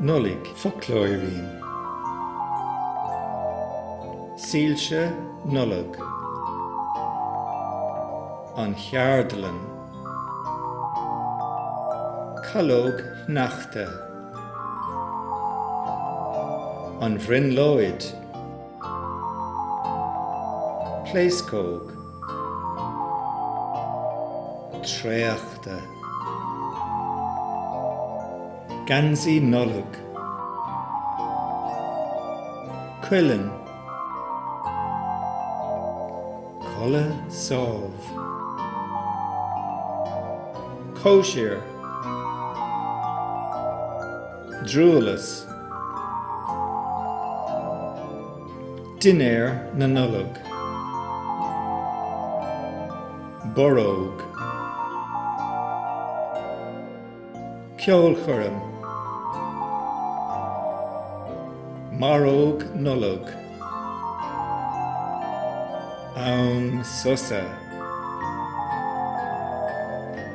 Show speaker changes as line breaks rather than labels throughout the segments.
Nollaig, Foclóirín. Soilse Nollag. An Cheardlann. Calóg shneachta. An bhrionglóid. Pléascóg. Traochta. Geansaí Nollag. Cuileann. Codladh sámh. Cóisir. Drualus. Dinnéar na Nollag. Borróg. Ceolchoirm. Maróg Nollag. Am sosa.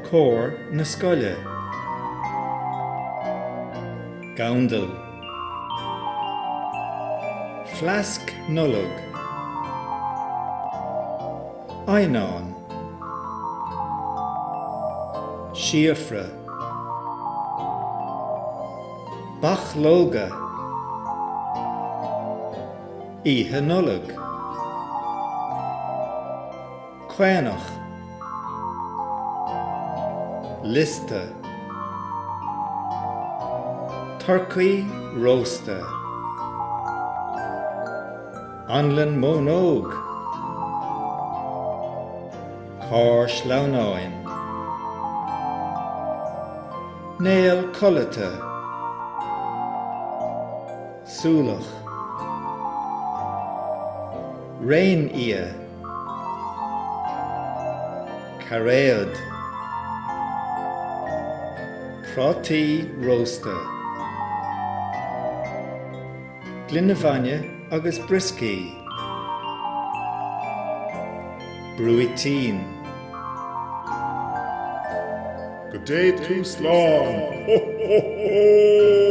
Cór na scoile. Gandal. Fleasc Nollag. Eidhneán. Síofra. Bachlóga. Oíche Nollag. Caonach. Liosta. Turcaí rósta. Anlann mónóg. Carr sleamhnáin. Néal codlata. Súlach. Réinfhia. Cairéad. Prátaí rósta. Gloine bhainne agus brioscaí. Brúitín.
Go dté tú slán! Ho ho ho!